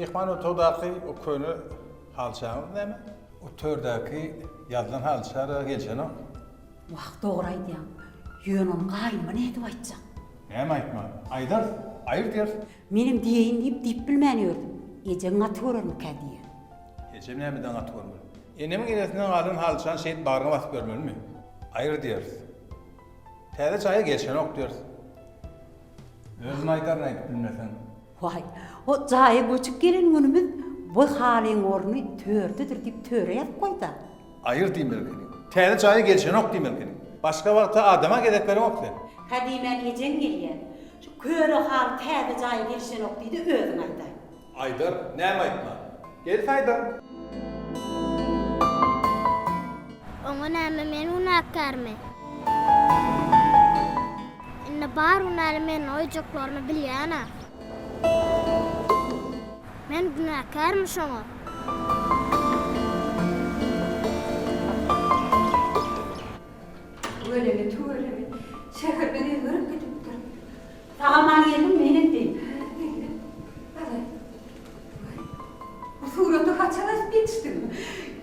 Myhman otagdaky o köne halçaňyz näme? O tördäki ýazylan halça-da gelşenok. Wah, dogry aýdýaň. Ýöne ony gaýynyma nädip aýtjak? Näme aýtman? Aýdarys, aýyr diýeris. Menem diýeýin diýip, diýip bilmän ýördüm. Ejeň gaty görermikä diýýän. Ejem nämeden gaty görmeli? Enemiň enesinden galan halyçany şeýdip bagryňa basyp ýörmelimi? Aýyr diýeris. Täze jaýa gelşenok diýeris. Özüm aýdaryn aýdyp bilmeseň. Waý, o jaýa göçüp gelen günümiz bu halyň orny tördedir diýip töre ýazyp goý-da. Aýyr diýmeli ekeniň. Täze jaýa gelşenok diýmeli ekeniň. Başga wagta adama gezek bereňok sen. Hä diýmän ejeň gelýär. Şu köne haly täze jaýa gelşenok diýdi özüň aýdaý. Aýdar, näme aýtman. Gelse aýdar. Oňa näme men günäkärmi? Indi bar günäni meniň goýjaklaryny bilýän-ä. Men günäkärmi şoňa? Tüweleme, tüweleme. Şäherden özgerip gidipdir. Sag-aman geldiňmi, enesi? Geldim. Bala, bu suraty haçan asyp ýetişdiň?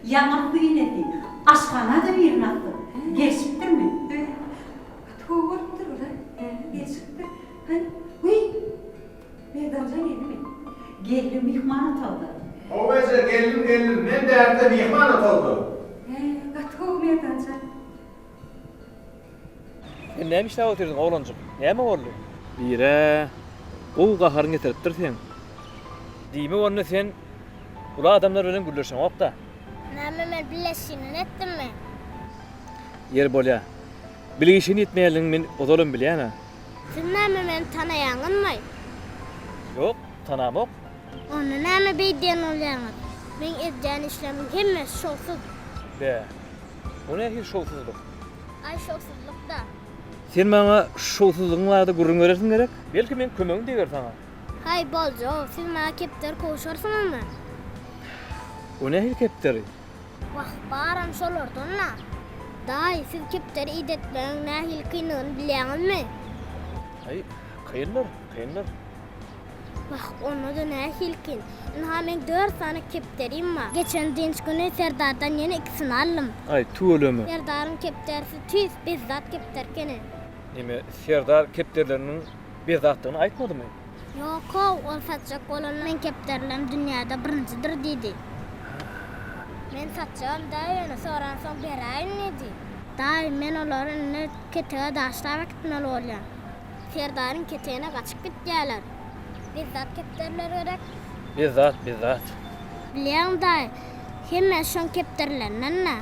Ýaňy asdyk, enesi. Aşhana-da birini asdyk. Gelşipdirmi? Gaty gowy bolupdyr, bala. Gelşipdir. Hany, wiý, Merdanjan geldimi? Geldi, myhman otagda. Hawa eje, geldim, geldim. Men bärde myhman otagda. Hä, gaty gowy, Merdanjan. Sen näme işläp otyrdyň, oglanjyk? Näme boldy? Bire gowy gaharyň getiripdir seň. Diýmek onda sen uly adamlar bilen gürleşeňok-da? Näme men bileşigini etdimmi? Ýeri bolýa. Bilgişini etmeýänligiňi men ozalam bilýän-ä. Siz näme meni tanaýaňyzmy? Ýok, tanamok. Onda näme beýdýän bolýaňyz? Meň edýän işlerimiň hemmesi şowsuz. Bä, o nähili şowsuzlyk? Aý şowsuzlyk-da. Sen maňa şowsuzlygyň barada gürrüň berersiň gerek? Belki meň kömegim deger saňa. Haý, bolja-ow, siz maňa kepderi kowşarsyňyzmy? O nähili kepderi? Wah, baram şolardan-da. Daýy, siz kepderi idetmegiň nähili kyndygyny bilýäňizmi? Aý, kyndyr, kyndyr. Wah, onda-da nähili kyn. Ynha, meň dört sany kepderim bar. Geçen dynç güni Serdardan ýene ikisini aldym. Aý, tüweleme. Serdaryň kepderisi tüýs bezzat kepder ekeni. Neme, Serdar kepderileriniň bezzatdygyny aýtmadymy? Ýok-ow, ol satjak bolanda meň kepderilerim dünýäde birinjidir diýdi. Men satjagam däl ýöne soransoň beräýin diýdi. Daýy, men olary indi ketege daşlap äkitmeli bolýan. Serdaryň ketegine gaçyp gitýärler. Bezzat kepderiler gerek. Bezzat, bezzat. Bilýäňmi daýy, hemmesi şoň kepderilerinden-dä.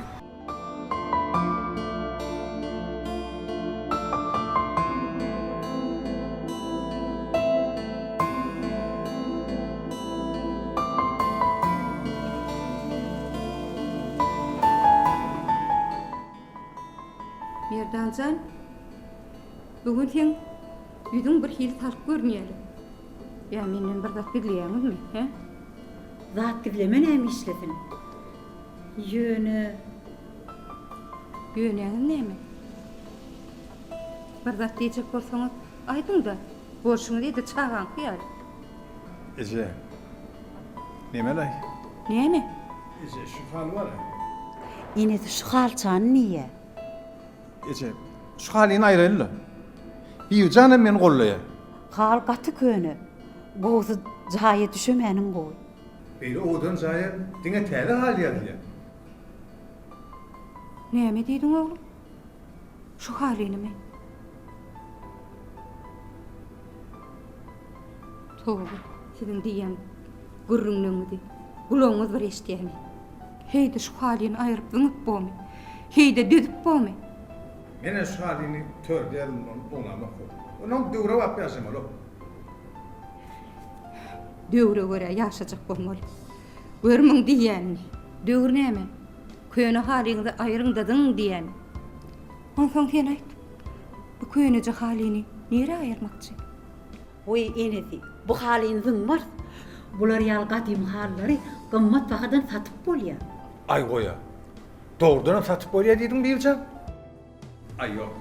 Merdan jan, bu gün seň ýüzüň bir hili salyk görünýär. Ýa menden bir zat gizleýäňizmi, hä? Zat gizleme näme işlesin? Ýöne. Ýöneňiz näme? Bir zat diýjek bolsaňyz, aýdyň-da, bolşuňyz edil çagaňky ýaly. Eje, neme-laý? Näme? Eje, şu haly bar-a. Enesi şu halçany diýýä. Eje, şu halyny aýraýly-la. Bibijan hem meni gollaýar. Haly gaty köne. Gowusy jaýa düşemäniň gowy. Beýle owadan jaýa diňe täze haly ýazylýar. Näme diýdiň oglum? Şu halynymy? Toba, siziň diýýän gürrüňleriňizi gulagyňyz bir eşidýärmi? Heý-de şu halyny aýryp zyňyp bormy? Heý-de düzüp bormy? Men-ä şu halyny törde ýazylmagyny oňlamok. Onam döwrebap ýaşamaly. Döwre görä ýaşajak bolmaly. Gör muň diýýänini. Döwür näme? Köne halyňyzy aýryň-da zyňyň diýýän. Onsoň sen aýt, bu köneje halyny nirä aýyrmakçy? Goý, enesi, bu halyny zyňmarys. Bular ýaly gadymy halylary gymmat bahadan satyp bolýar. Aý goý-a. Dogrudanam satyp bolýar diýdiň, Bibijan? Aý ýok.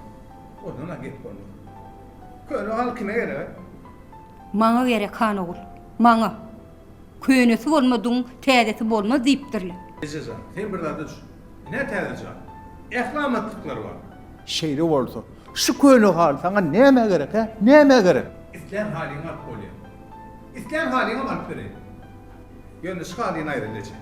Ondan-a gep bolmaz. Köne haly kime gerek-aý? Maňa gerek, han ogul. Maňa. Könesi bolmadygyň täzesi bolmaz diýipdirler. Eje jan, sen bir zada düşün. Ine täze jaý. Ähli amatlyklary bar. Şeýle bolsa, şu köne haly saňa nämä gerek, hä? Nämä gerek? Islän halyňy alyp bolýar. Islän halyňam alyp bereýin. Ýöne şu halyny aýryl eje.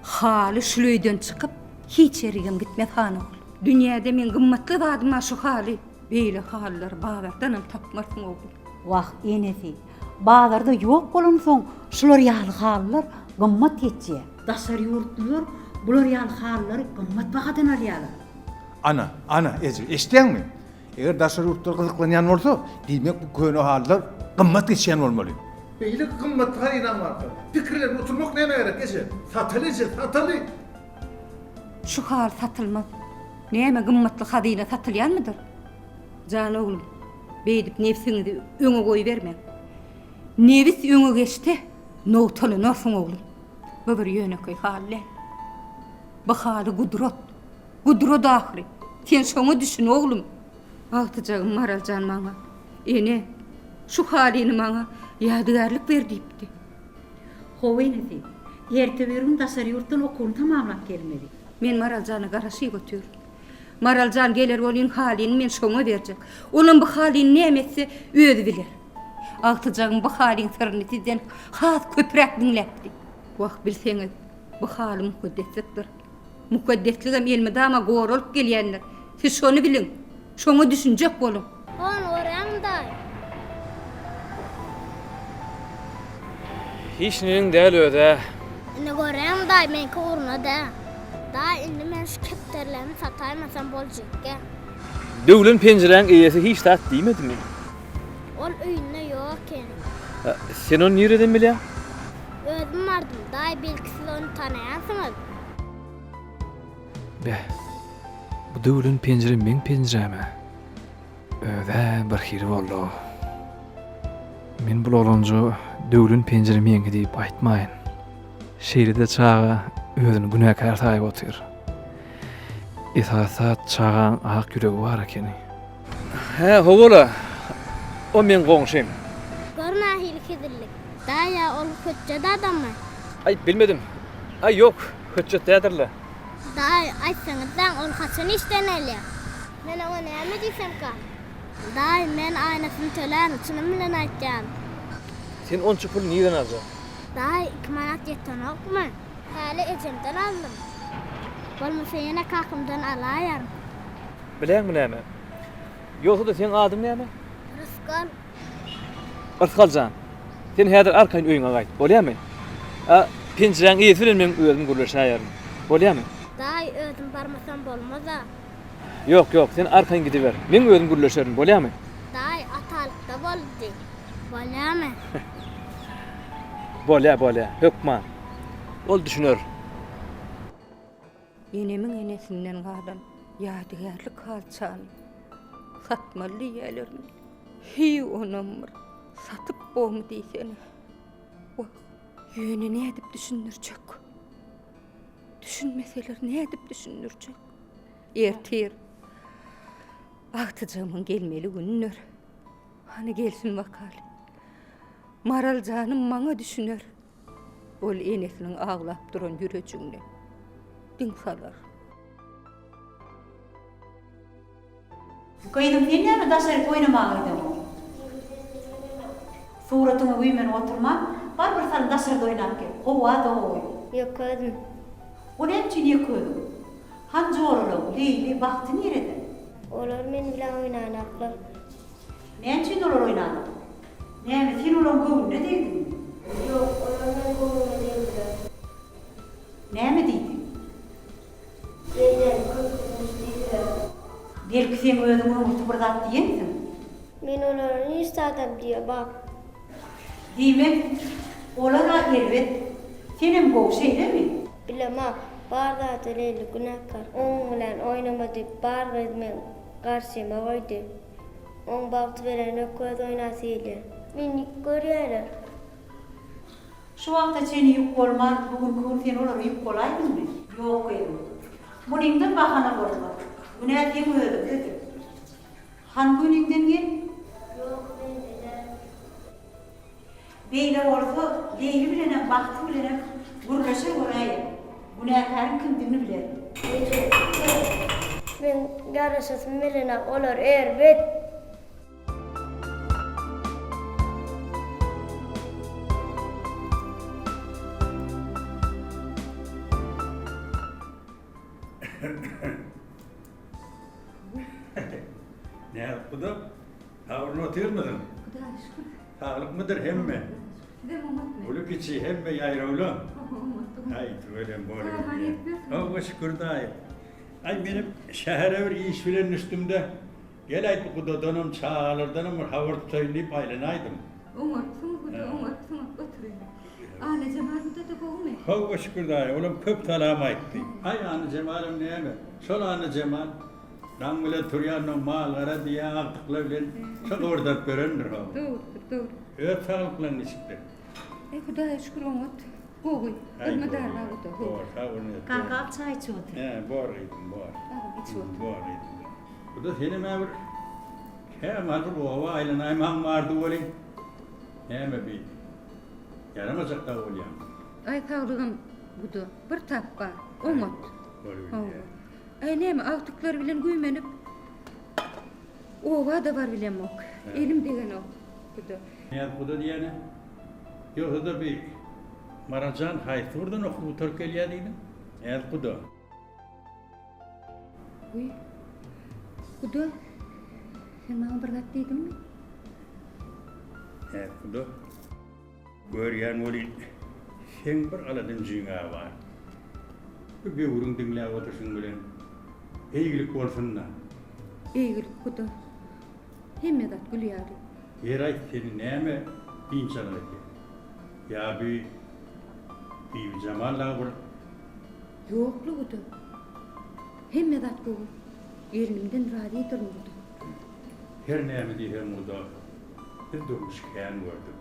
Haly şul öýden çykyp, hiç ýerigem gitmez han ogul. Dünýäde meň gymmatly zadym-a şu haly. Beýle halylary bazardanam tapmarsyň ogul. Wah, enesi, bazarda ýok bolansoň şular ýaly halylar gymmat geçýär. Daşary ýurtlular bular ýaly halylary gymmat bahadan alýarlar. Ana, ana, eje, eşidýäňmi? Eger daşary ýurtlar gyzyklanýan bolsa, diýmek bu köne halylar gymmat geçýän bolmaly. Beýle gymmatly harydaň barka, pikirlenip oturmak nämä gerek, eje? Sataly, eje, sataly! Şu haly satylmaz. Näme gymmatly hazyna satylýanmydyr? Jan oglum, beýdip nebsiňizi öňe goýbermäň. Nebis öňe geçse, nogtalanarsyň oglum. Bu bir ýönekeý haly däl. Bu haly gudrat. Gudrat ahyry. Sen şoňa düşün, oglum. Agtyjagym Maral jan maňa, Ene, şu halyny maňa ýadygärlik ber diýipdi. Hawa inisi, erte-birigün daşary ýurtdan okuwyny tamamlap gelmeli. Men Maral jana garaşyp otyryn. Maral jan geler welin halyny men şoňa berjek. Olam bu halyny näme etse, özi biler. Agtyjagym bu halyň syryny sizden has köpräk diňläpdi. Wah, bilseňiz, bu haly mukaddeslikdir. Mukaddesligem elmydama goralyp gelýändir. Siz şony biliň. Şoňa düşünjek boluň. Ony görýäňmi daýy? Hiç neneň däl öz-ä. Indi görýäňmi daýy, meňki ugruna dä. Daýy, indi men şu kepderilerimi sataýmasam boljekgä. Döwlen penjiräň eýesi hiç zat diýmedimi? Ol öýünde ýok ekeni. Sen ony nireden bilýäň? Özüm bardym, daýy belki siz ony tanaýansyňyz? Beh, bu döwlen penjire meň penjiräm-ä. Öz-ä birhili boldy-ow. Men bul oglanjyga döwlen penjire meňki diýip aýtmaýyn. Şeýle-de çaga özüni günäkär saýyp otyr. Esasy zat çagaň ak ýüregi bar ekeni. Hä, hawa-la. O meň goňşym. Gör nähili hezillik. Daýa, ol hötjet adammy? Aý, bilmedim. Aý, ýok, hötjet däldir-le. Daýy, aýtsaňyzlaň, ol haçan işden gelýär? Men oňa näme diýsemkäm? Daýy, men aýnasyny tölärin, çynym bilen aýtýan. Sen onça puly nireden aljak? Daýy, iki manat ýetenokmy? Häli ejemden aldym. Bolmasa ýene kakamdan alaýaryn. Bileňmi näme? Ýogsa-da seň adyň näme? Rysgal. Rysgal jan, sen häzir arkaýyn öýüňe gaýt, bolýamy? A, penjiräň eýesi bilen meň özüm gürleşäýerin. Bolýamy? Daýy, özüm barmasam bolmaz-a. Ýok, ýok, sen arkaýyn gidiber. Meň özüm gürleşerin, bolýamy? Daýy, atalykda boldy. Bolýamy? Bolýa, bolýa, hökman. Ol düşüner. Enemiň enesinden galan ýadygärlik halçany satmaly diýýälermi? Hiý, onam bir satyp bormy diýsene. Wah, ýöne nädip düşündirjek? Düşünmeseler nädip düşündirjek? Ertir agtyjagymyň gelmeli günüdir. Hany gelsin bakaly. Maral janym maňa düşüner. Ol enesiniň aglap duran ýürejigine diň salar. Gyzym sen näme daşaryk oýnamaga gideňok? Suratyňa güýmenip oturman, bar bir salym daşarda oýnap gel. Howa-da gowy. Ýeke özüm. O näme üçin ýeke özüň? Han joralaň, Leýli, Bagty nirede? Olar men bilen oýnanaklar. Näme üçin olar oýnanok? Näme, sen olaň göwnüne degdiňmi? Ýok, olar meň göwnüme degdiler. Näme diýdi? Ejemi köpütmiş diýdiler. Belki seň özüň öňürti bir zat diýensiň? Men olara hiç zadam diýemok. Diýmek, olar-a erbet, senem gowy, şeýlemi? Bilemok, bar zada Leýli günäkär. Oň bilen oýnama diýip bar gyz meň garşyma goýdy. Oň bagty beren öküz oýnasy gelýär. Meni ýük görýärler. Şu wagta çenli ýük bolman, bu günki gün sen olara ýük bolaýdyňmy? Ýok gyzym. Munyňdan bahana bolmaz. Günä seň özüňdedir. Han göniňden gel. Ýok, mende däl. Beýle bolsa, Leýli bilenem, Bagty bilenem gürleşer göräýeň. Günäkäriň kimdigini bilerin. Eje, men garaşasym gelenok, olar erbet. Nädip guda? Sagbolun otyrmysyň? Hudaýa şükür. Saglykmydyr hemme? Sizem oňatmy? Uly kiçi hemme ýaýrawla. Oňat. Aý tüweleme bor. Sagbol ýetmersiň. Hawa şükür daýy. Aý menem şähere bir iş bilen düşdüm-de, gel-aý bu gudadanam, çagalardanam bir habar tutaýyn diýip aýlanaýdym. Oňartsyň guda, oňartsyň. Otur indi. Annajemal guda-da gowumy? Hawa şükür daýy, olam köp salam aýtdy. Aý Annajemalam näme? Şol Annajemal daň bilen turýandan mal-gara diýýä, agtyklar bilen şo gybyrdadyp ýörendir how. Dogrudyr, dogry. Öz saglyklaň niçikdir? Eý Hudaýa şükür oňat. Gowy. Elmydar bar guda. Bor, sag bol. Kaka al çaý içip otur. Hä, bor gyzym, bor. Agam içip otur. Bor gyzym. Guda senem-ä bir kämal bir oba aýlanaýmaň bardy welin, näme bi ýaramajak dagy bolýaň. Aý saglygym guda bir tap bar. Oňat. Hawa. Aý näme agtyklar bilen güýmenip oba-da barybilemok. Elim degenok guda. Nädip guda diýýäne? Ýogsa-da bi Maral jan haýsy ugurdan okuw gutaryp gelýär diýdiň? Nädip guda? Wiý. Guda, sen maňa bir zat diýdiňmi? Nädip guda? Görýän welin, seň bir aladynjyň-a bar. Bu böwrüň diňläp oturyşyň bilen eýgilik bolsun-da. Eýgilik guda. Hemme zat gül ýaly. Ýeri aýt, seni näme biynjalyk edýär? Ýa bi Bibijemal dagy bir. Ýok-la guda. Hemme zat gowy. Gelnimden razydyryn guda. Her näme diýseň guda, biz durmuş kän gördük.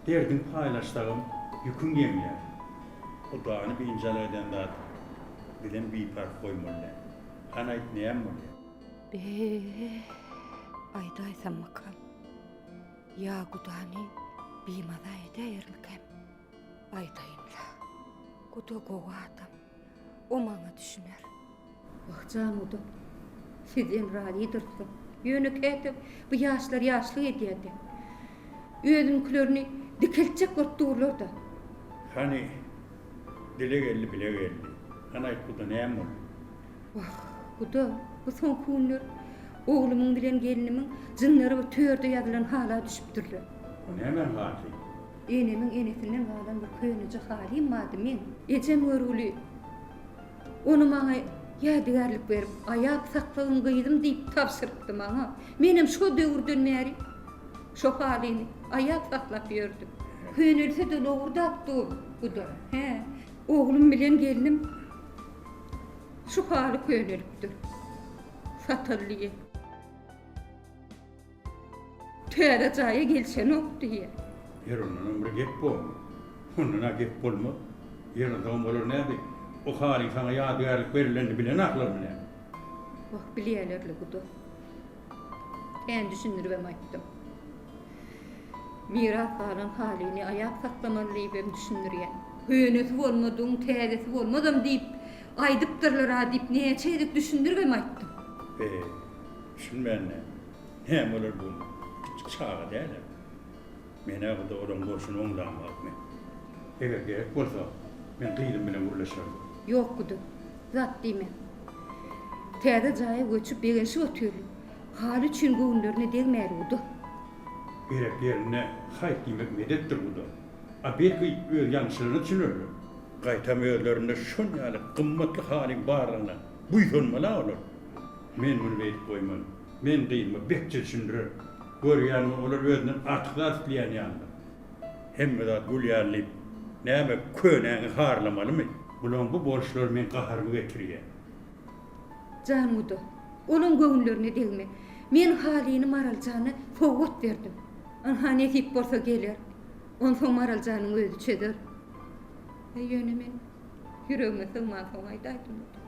Derdiň paýlaşsagam ýüküň ýeňlär. Gudany biynjalyk eden zat bizem biparh goýmaly däl. Hany aýt näme bolýar? Be, aýdaýsammykam? Ýa gudany bimaza edäýermikäm? Aýdaýyn-la. Guda gowy adam. O maňa düşüner. Wah, jan guda, sizden razydyrys-da. Ýöne käte bu ýaşlar ýaşlyk edýär-dä. Özüniňkilerini dikeltjek bolup durlar-da. Hany, dile geldi, bile geldi. Hany aýt guda, näme boldy? Wah, guda, bu soňky günler oglumyň bilen gelnimiň jynlary bir törde ýazylan hala düşüpdirler. O nämäň halysy? Enemiň enesinden galan bir köneje halym bardy meň. Ejem görgüli ony maňa ýadygärlik berip, aýap saklagyn gyzym diýip tabşyrypdy maňa. Menem şo döwürden bäri şo halyny aýap saklap ýördüm. Könelse-de lowurdap dur, guda. Hä, oglum bilen gelnim şu haly könelipdir. Sataly diýýä. Täze jaýa gelşenok diýýä. Ýer ondanam bir gep bormy? Ondan-a gep bolmaz. Ýer onsoňam olar nädi? O halyň saňa ýadygärlik berilenini bilenaklarmy näme? Wah, bilýäler-le guda. Kän düşündiribem aýtdym. Miras galan halyny aýap saklamaly diýibem düşündirýän. Könesi bolmadygyň täzesi bolmazam diýip aýdypdyrlar-a diýip näçe gezek düşündiribem aýtdym. Be, düşünmän-dä. Näme olar bu kiçijik çaga däl-ä. Men-ä bu dogruň bolşuny oňlamok men. Eger gerek bolsa, men gyzym bilen gürleşerin. Ýok guda, zat diýme. Täze jaýa göçüp begenişip otyrlar. Haly üçin göwünlerine degmäli guda. Gerek ýerinde haýt diýmek medetdir guda. A belki öz ýalňyşlaryna düşünerler. Gaýtam özlerinde şon ýaly gymmatly halyň barlygyna buýsanmaly-a olar. Men muny beýdip goýman. Men gyzyma bekje düşündirerin. Görýänmi, olar özünden artyk zat isleýän ýalylar. Hemme zat gül ýaly diýip, näme, könäňi harlamalymy? Bulaň bu boluşlary meň gaharymy getirýär. Jan guda, olaň göwünlerine degme. Men halyny Maraljana sowgat berdim. Ynha, nesip bolsa geler. Onsoň Maraljanyň özi çözer. Äý, ýöne men ýüregime sygmansoň aýdaýdym guda.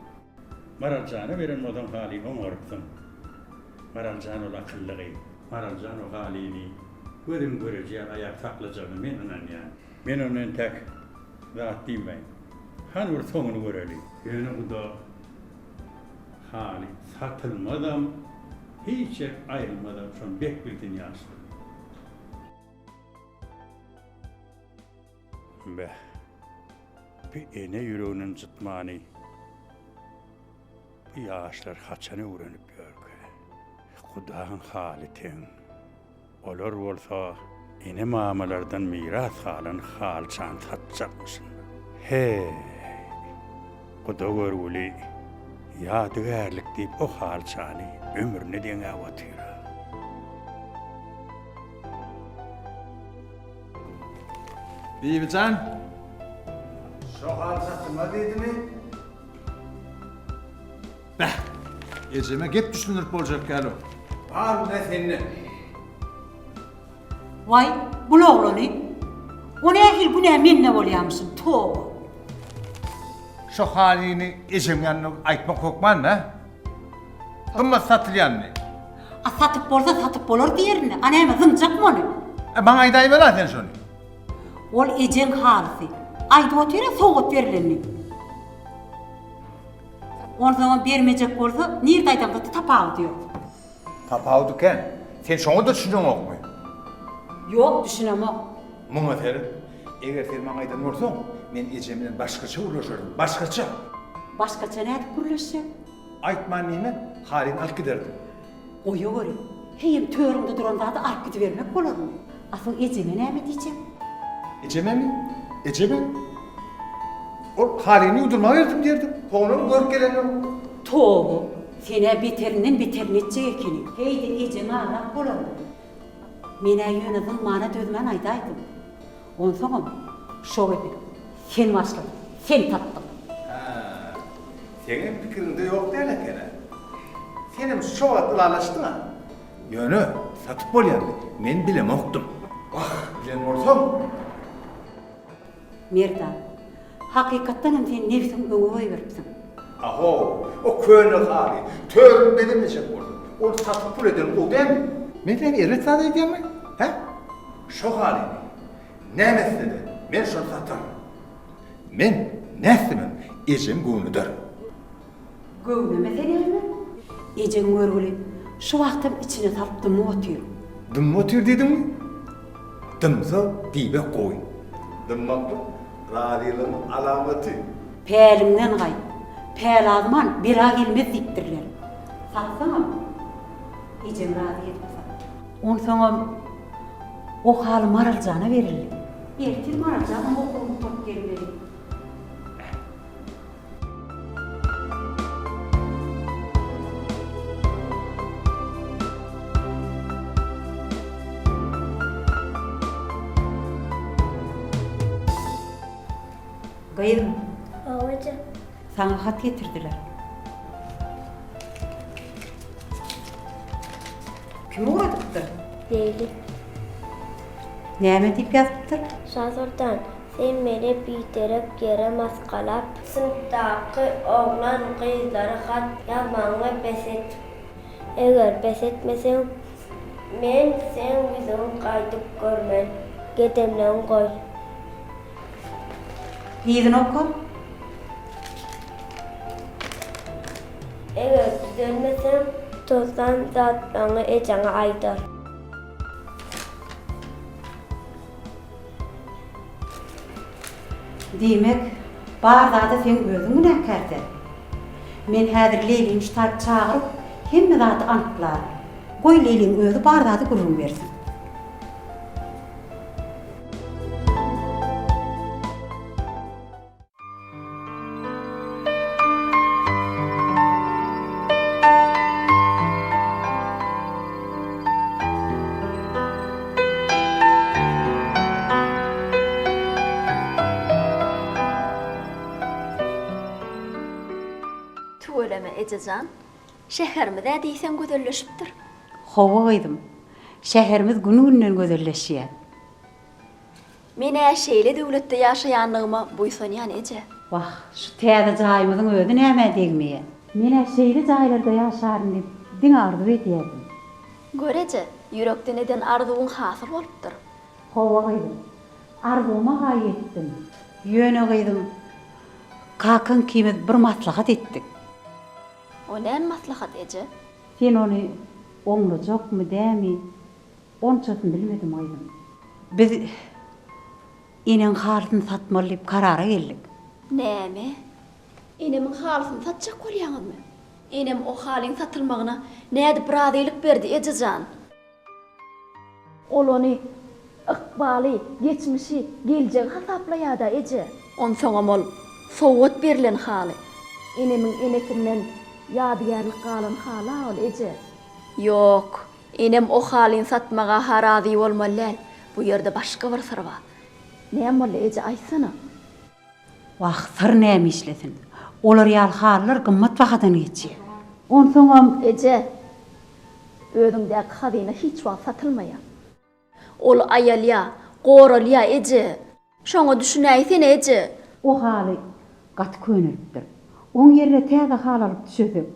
Maraljana beren bolsaň halyny oňarypsyň. Maraljan ol akylly gyz. Maraljan o halyny. Gözüň göreji ýaly aýap saklajagyna men ynanýan. Men onda entäk zat diýmäýin. Hany bir soňuny göreli. Ýöne guda haly satylmazam, hiç ýerik aýrylmazam, şony bek bilsin ýaşlar. Beh, bi ene ýüregini ynjytmany bu ýaşlar haçan öwrenip ýörkä? Hudaň haly teň. Olar bolsa ene-mamalardan miras galan halyçany satjakmyşyn. Heý, guda görgüli ýadygärlik diýip o halyçany ömrüne deňäp otyr-a. Bibijan, şo haly satylmaz diýdimi? Beh, ejeme gep düşündirip boljak däl-ow. Bar günä sende. Waý, bul oglany. O nähili günä mende bolýamyşyn, toba. Şo halyny ejeň ýanynda aýtmak hökmanmy, hä? Gymmat satylýanyny. A satyp bolsa satyp bolar diýerin-dä. A näme, zyňjakmy ony? E, maňa aýdaýmel-a sen şony. Ol ejeň halysy. Aýdyp otyr-a sowgat berlenini. Onsoňam bermejek bolsa, nirde aýdaňda-da tapawudy ýok. Tapawudy kän. Sen şoňa-da düşüneňokmy? Ýok, düşünemok. Muňa seret. Eger sen maňa aýdan bolsaň, men ejem bilen başgaça gürleşerdim. Başgaça! Başgaça nädip gürleşjek? Aýtman diýme, halyny alyp giderdim. Goýaweri. Heýem törüňde duran zady alyp gidibermek bolarmy? Asyl ejeňe näme diýjek? Ejememi? Ejeme? Ol halyny ýuwdurmaga berdim diýerdim. Soňunam görüp gelendir. Toba, sen-ä beterinden beterini etjek ekeniň. Heý-de ejeňi aldap bolarmy? Men-ä ýöne zyňmana dözmän aýdaýdym. Onsoňam, şo gepi sen başladyň, sen tapdyň. Hä, seňem pikiriňde ýok däl eken-ä. Senem şo wagt ylalaşdyň-a. Ýöne satyp bolýanyny men bilemokdym. Wah, bilen bolsam. Merdan, hakykatdan hem sen nebsiňi öňe goýberipsiň. Ahow, o köne haly törüni bezemejek bolsun. Ony satyp pul eden gowy dälmi? Men näme erbet zat aýdýanmy? Hä? Şo halyny näme etse-de, men şony sataryn. Men nätsemem ejem göwneder. Göwneme sen näme? Ejeň görgüli şu wagtam içine salyp dymyp otyr. Dymyp otyr diýdiňmi? Dymsa diýmek gowy. Dymmaklyk razylygyň alamaty. Päliňden gaýt. Päl azman bela gelmez diýipdirler. Satsaňam, ejeň razy edip sat. Onsoňam o haly Maraljana berildi. Ertir Maraljanam okuwyny gutaryp gelmeli. Gyzym. Hawa eje. Saňa hat getirdiler. Kim ugradypdyr? Leýli. Näme diýip ýazypdyr? Şasoltan, sen meni biderek ýere masgalap, synpdaky oglan-gyzlara hat ýazmagyňy bes et. Eger bes etmeseň, men seň ýüzüňi gaýdyp görmen. Gedemligiňi goý. Yzyny oka. Eger düzelmeseň, tozan zatlaryňy ejeňe aýdar. Diýmek, bar zada seň özüň günäkär-dä. Men häzir Leýlini şu taýyp çagyryp, hemme zady anyklaryn. Goý, Leýliň özi bar zady gürrüň bersin. Tüweleme ejejan, şäherimiz-ä diýseň gözelleşipdir. Hawa gyzym, şäherimiz gün-günden gözelleşýär. Men-ä şeýle döwletde ýaşaýanlygyma buýsanýan eje. Wah, şu täze jaýymyzyň özi nämä degmeýär. Men-ä şeýle jaýlarda ýaşaryn diýip diňe arzuw edýärdim. Gör eje, Ýürekden eden arzuwyň hasyl bolupdyr. Hawa gyzym, arzuwyma-ha ýetdim. Ýöne gyzym, kakaň ikimiz bir maslahat etdik. O näme maslahat, eje? Sen ony oňlajakmy, dämi, onçasyny bilmedim gyzym. Biz eneň halysyny satmaly diýip karara geldik. Näme? Enemiň halysyny satjak bolýaňyzmy? Enem o halyň satylmagyna nädip razylyk berdi, eje jan? Ol ony ykbaly, geçmişi, geljegi hasaplaýar-da, eje. Onsoňam ol sowgat berlen haly. Enemiň enesinden ýadygärlik galan haly-a ol, eje. Ýok, enem o halyny satmaga-ha razy bolmaly däl. Bu ýerde başga bir syr bar. Näme boldy, eje, aýtsana? Wah, syr näme işlesin. Olar ýaly halylar gymmat bahadan geçýär. Onsoňam. Eje, özüňdäki hazyna hiç wagt satylmaýar. Ol aýalýar, goralýar, eje. Şoňa düşünäýsene, eje. O haly gaty könelipdir. Oň ýerine täze haly alyp düşesek,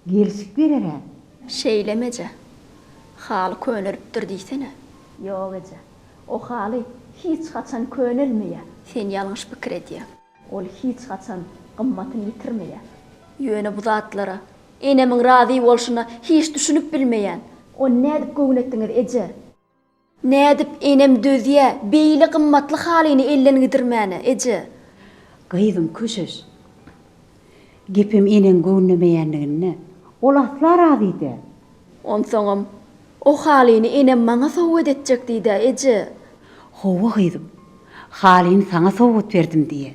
gelşik berer-ä. Şeýlemi, eje? Haly könelipdir diýsene. Ýok, eje. O haly hiç haçan könelmeýär. Sen ýalňyş pikir edýäň. Ol hiç haçan gymmatyny ýitirmeýär. Ýöne bu zatlara, enemiň razy bolşuna hiç düşünip bilmeýän. Ony nädip göwün etdiňiz, eje? Nädip enem dözýä beýle gymmatly halyny elden gidirmäne, eje? Gyzym, köşeş. Gepem eneň göwünlemeýänliginde. Ol asla razy däl. Onsoňam, o halyny enem maňa sowgat etjek diýdä, eje. Hawa, gyzym. Halyny saňa sowgat berdim diýýä.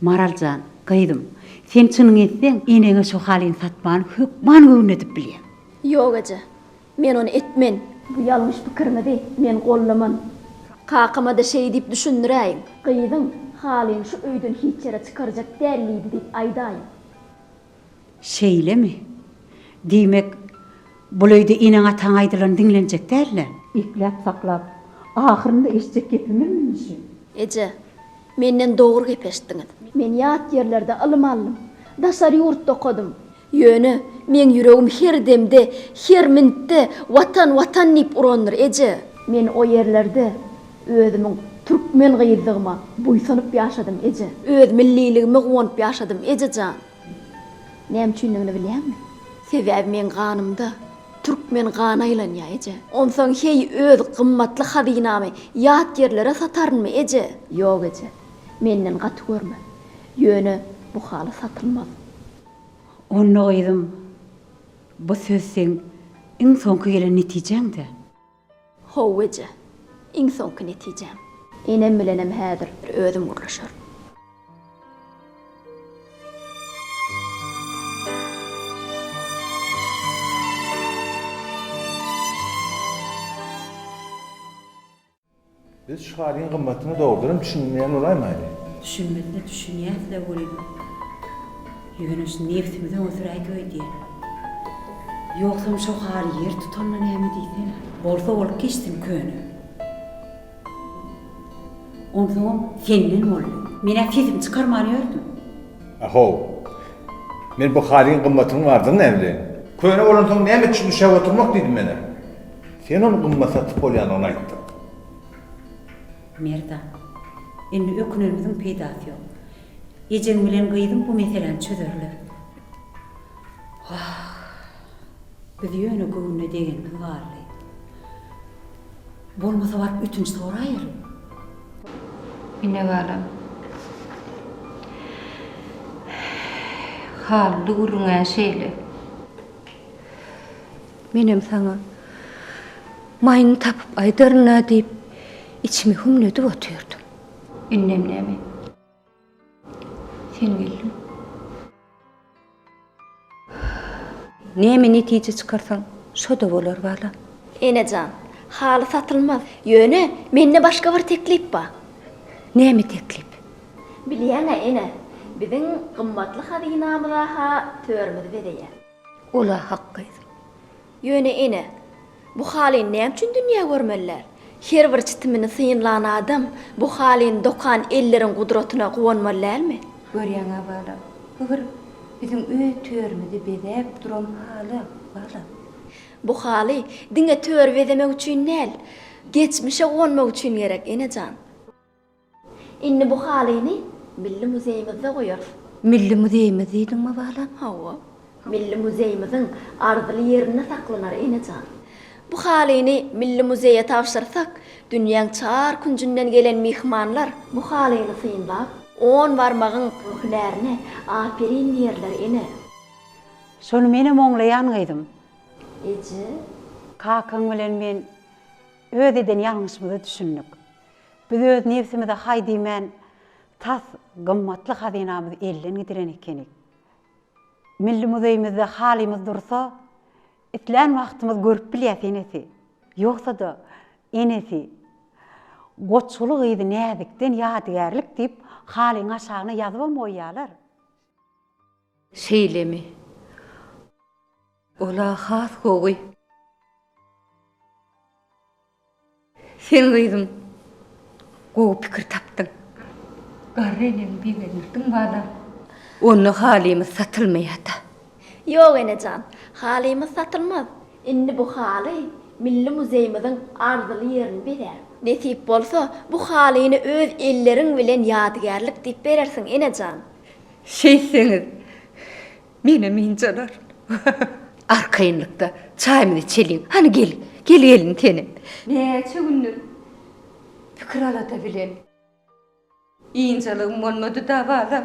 Maral jan, gyzym, sen çynyňy etseň, eneňe şo halyny satmany hökman göwnedip bilýäň. Ýok, eje. Men ony etmen. Bu ýalňyş pikiriňizi men goldaman. Kakama-da şeý diýip düşündiräýiň. Gyzyň halyny şu öýden hiç ýere çykarjak däl diýdi diýip aýdaýyň. Şeýlemi? Diýmek, bul öýde eneň-ataň aýdylany diňlenjek däl-dä? Ekläp-saklap, ahyrynda eşitjek gepimizmi şu? Eje, menden dogry gep eşitdiňiz. Men ýat ýerlerde ylym aldym. Daşary ýurtda okadym. Ýöne, meň ýüregim her demde, her mintde Watan, Watan diýip urandyr, eje. Men o ýerlerde özümiň türkmen gyzdygyma buýsanyp ýaşadym, eje. Öz milliligime guwanyp ýaşadym, eje jan. Näme üçindigini bilýäňmi? Sebäbi meň ganymda türkmen gany aýlanýar, eje. Onsoň heý öz gymmatly hazynamy ýat ýerlere satarynmy, eje? Ýok, eje. Menden gaty görme. Ýöne bu haly satylmaz. Onda gyzym, bu söz seň iň soňky gelen netijäň-dä? Hawa eje, iň soňky netijäm. Enem bilenem häzir özüm gürleşerin. Biz şu halyň gymmatyna dogrudanam düşünmeýän bolaýmaýly? Düşünmesine düşünýäs-le welin, ýöne şu nebsimizi öňe süräýdik öýdýän. Ýogsam şo haly ýer tutanda näme diýsene. Bolsa bolup geçsin köne. Onsoňam senden boldy. Men-ä sesimi çykarman ýördüm. A-how. Men bu halyň gymmatynyň bardygyny näbileýin. Köne bolansoň näme üçin üşäp oturmak diýdim men-ä. Sen ony gymmat satyp bolýandygyny aýtdyň. Merdan, indi ökünenimiziň peýdasy ýok. Ejeň bilen gyzyň bu meseläni çözerler. Wah, biz ýöne göwnüne degenimiz galdy. Bolmasa baryp ötünç soraýaly. Ine balam. Hally gürrüň-ä şeýle. Menem saňa maýyny tapyp aýdaryn-a diýip, içimi hümledip otyrdym. Indem näme? Sen geldiň. Näme netije çykarsaň, şo-da bolar, balam. Ene jan, haly satylmaz. Ýöne mende başga bir teklip bar. Näme teklip? Bilýäň-ä, ene, biziň gymmatly hazynamyz-a-ha törümizi bezeýär. Ol-a hak gyzym. Ýöne ene, bu halyny näme üçin dünýä görmeli däl? Her bir çitimini synlan adam bu halyny dokan elleriň gudratyna guwanmaly dälmi? Görýäň-ä balam, bu bir biziň öý törümizi bezäp duran haly, balam. Bu haly diňe tör bezemek üçin däl, geçmişe gonmak üçin gerek, ene jan. Indi bu halyny Milli muzeýimizde goýarys. Milli muzeýimiz diýdiňmi, balam? Hawa. Milli muzeýimiziň arzyly ýerinde saklanar, ene jan. Bu halyny Milli muzeýe tabşyrsak, dünýäň çar künjünden gelen myhmanlar bu halyny synlap, on barmagyň hünärine aperin diýerler, ene. Şony menem oňlaýan gyzym. Eje. Kakaň bilen men öz eden ýalňyşymyza düşündik. Biz öz nebsimize haý diýmän, tas gymmatly hazynamyzy elden gidiren ekenik. Milli muzeýimizde halymyz dursa, islän wagtymyz görüp bilýäs enesi. Ýogsa-da, enesi, Goçguly gyzy Näzikden ýadygärlik diýip, halyň aşagyna ýazybam goýýarlar. Şeýlemi? Ol-a has gowy. Sen gyzym, gowy pikir tapdyň. Garry eneňi begendirdiň balam. Onda halymyz satylmaýa-da. Ýok ene jan, halymyz satylmaz. Indi bu haly Milli muzeýimiziň arzyly ýerini bezär. Nesip bolsa, bu halyny öz elleriň bilen ýadygärlik diýip berersiň, ene jan. Şeýtseňiz, Menem ynjalaryn. Arkaýynlykda çaýymyzy içeliň. Hany gel, gel gelin senem. Näçe gündür pikir-alada bilen. Ynjalygym bolmady-da balam.